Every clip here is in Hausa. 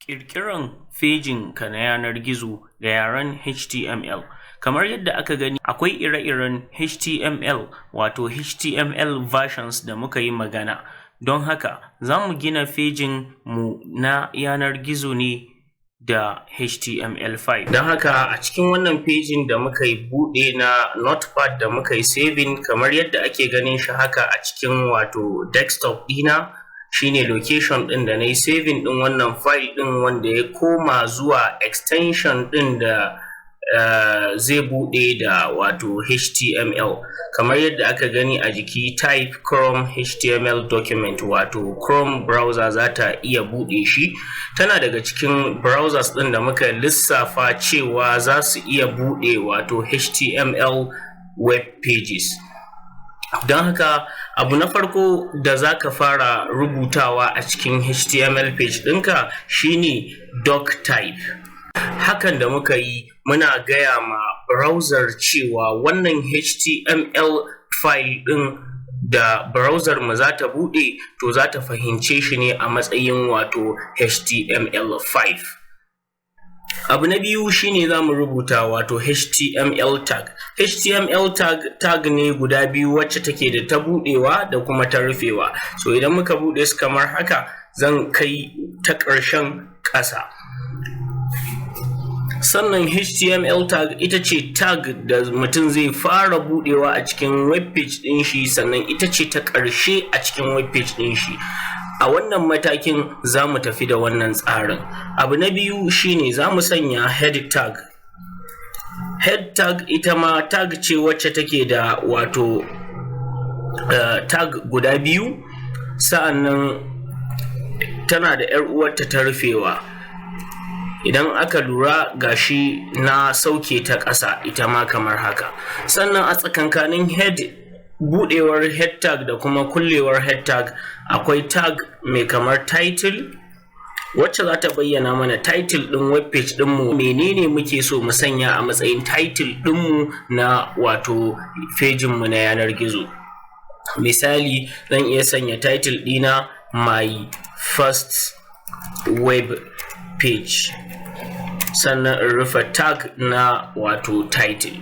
Ƙirƙiran fejin ka na yanar gizo da yaren HTML. Kamar yadda aka gani, akwai ire-iren HTML, wato HTML versions da muka yi magana. Don haka za mu gina fejin mu na yanar gizo ne da HTML5. Don haka a cikin wannan fejin da muka yi buɗe na Notepad da muka yi saving, kamar yadda ake ganin shi haka a cikin wato desktop ɗina, shine location ɗin da na yi saving ɗin wannan file ɗin, wanda ya koma zuwa extension ɗin da zai buɗe da wato HTML. Kamar yadda aka gani a jiki, type Chrome HTML document, wato Chrome browser za ta iya buɗe shi. Tana daga cikin browsers ɗin da muka lissafa cewa za su iya buɗe wato HTML web pages. Don haka abu na farko da za ka fara rubutawa a cikin HTML page ɗinka shine doc type. Hakan da muka yi, muna gaya ma browser cewa wannan HTML file ɗin da browser mu za ta buɗe, to za ta fahimce shi ne a matsayin wato HTML5. Abu na biyu shine za mu rubuta wato HTML tag. HTML tag, tag ne guda biyu wacce take da ta buɗewa da kuma ta rufewa. So idan muka buɗe su kamar haka, zan kai ta ƙarshen ƙasa. Sannan HTML tag ita ce tag da mutum zai fara buɗewa a cikin web page ɗin shi, sannan ita ce ta ƙarshe a cikin web page ɗin shi. A wannan matakin za mu tafi da wannan tsarin. Abu na biyu shine za mu sanya head tag. Head tag ita ma tag ce wacce take da wato tag guda biyu, sa'annan tana da ‘yar uwarta ta rufewa. Idan aka lura, gashi na sauke ta ƙasa ita ma kamar haka. Sannan a tsakankanin head, buɗewar head tag da kuma kullewar head tag, akwai tag mai kamar title, wacce za ta bayyana mana title ɗin web page ɗinmu, menene muke so mu sanya a matsayin title ɗinmu na wato fejinmu na yanar gizo. Misali, zan iya sanya title ɗina "My first web page", sannan in rufe tag na wato title.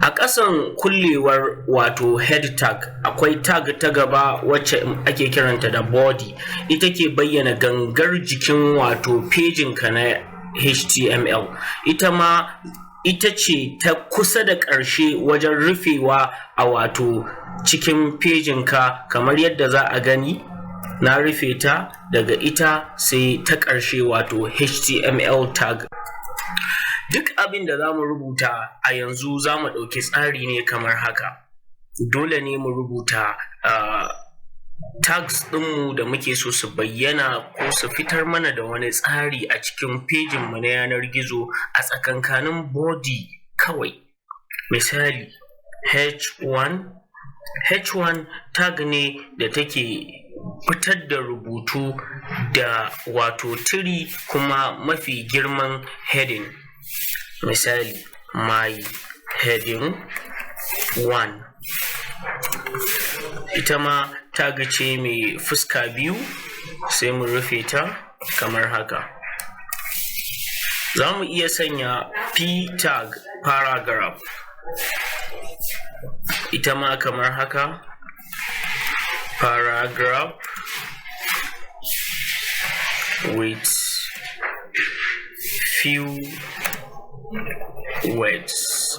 A ƙasan kullewar wato head tag akwai tag ta gaba wacce ake kiranta da body. Ita ke bayyana gangar jikin wato fejinka na HTML. Ita ma ita ce ta kusa da ƙarshe wajen rufewa a wato cikin fejinka. Kamar yadda za a gani, na rufe ta, daga ita sai ta ƙarshe, wato HTML tag. Duk abin da za mu rubuta a yanzu, za mu ɗauki tsari ne kamar haka. Dole ne mu rubuta tags ɗinmu da muke so su bayyana ko su fitar mana da wani tsari a cikin fejinmu na yanar gizo a tsakankanin body kawai. Misali, h1. H1 tag ne da take fitar da rubutu da wato tiri kuma mafi girman heading. Misali, my heading 1. Ita ma tag ce mai fuska biyu, sai mu rufe ta kamar haka. Za mu iya sanya p tag, paragraph, ita ma kamar haka, paragraph with few words,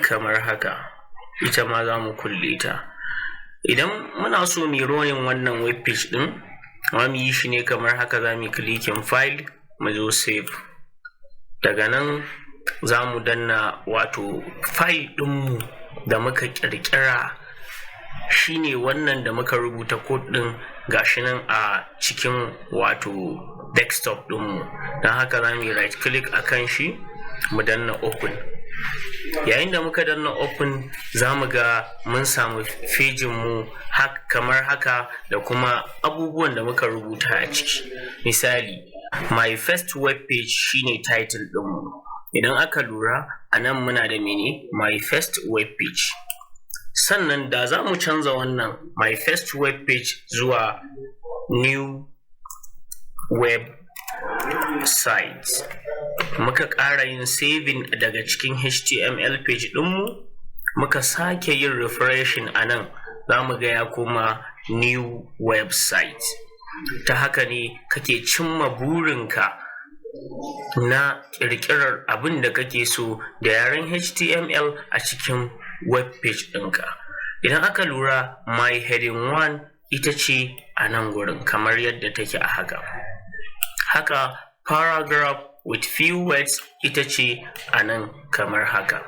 kamar haka. Ita ma za mu kulle ta. Idan muna so mu yi running wannan web page ɗin, za mu yi shi ne kamar haka: za mu yi clicking File, mu zo Save. Daga nan za mu danna wato file ɗinmu da muka ƙirƙira, shine wannan da muka rubuta code ɗin, gashi nan a cikin wato desktop ɗinmu. Don haka za mu yi right click a kan shi, mu danna Open. Yayin da muka danna Open, za mu ga mun samu fejinmu kamar haka da kuma abubuwan da muka rubuta a ciki. Misali, "My first web page" shine title ɗinmu. Idan aka lura, a nan muna da mene? My first web page. Sannan da za mu canza wannan "my first web page" zuwa "new web site", muka ƙara yin saving daga cikin HTML page ɗinmu, muka sake yin refreshing a nan, za mu ga ya koma "new website". Ta haka ne kake cimma burinka na ƙirƙirar abin da kake so da yaren HTML a cikin web page ɗinka. Idan aka lura, my heading 1 ita ce a nan gurin kamar yadda take a haka. Haka "paragraph with few words" ita ce a nan kamar haka.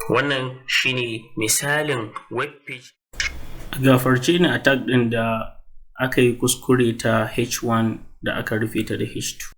Wannan shine misalin web page. A gafarce ni, a tag ɗin da aka yi kuskure ta h1 da aka rufe ta da h2.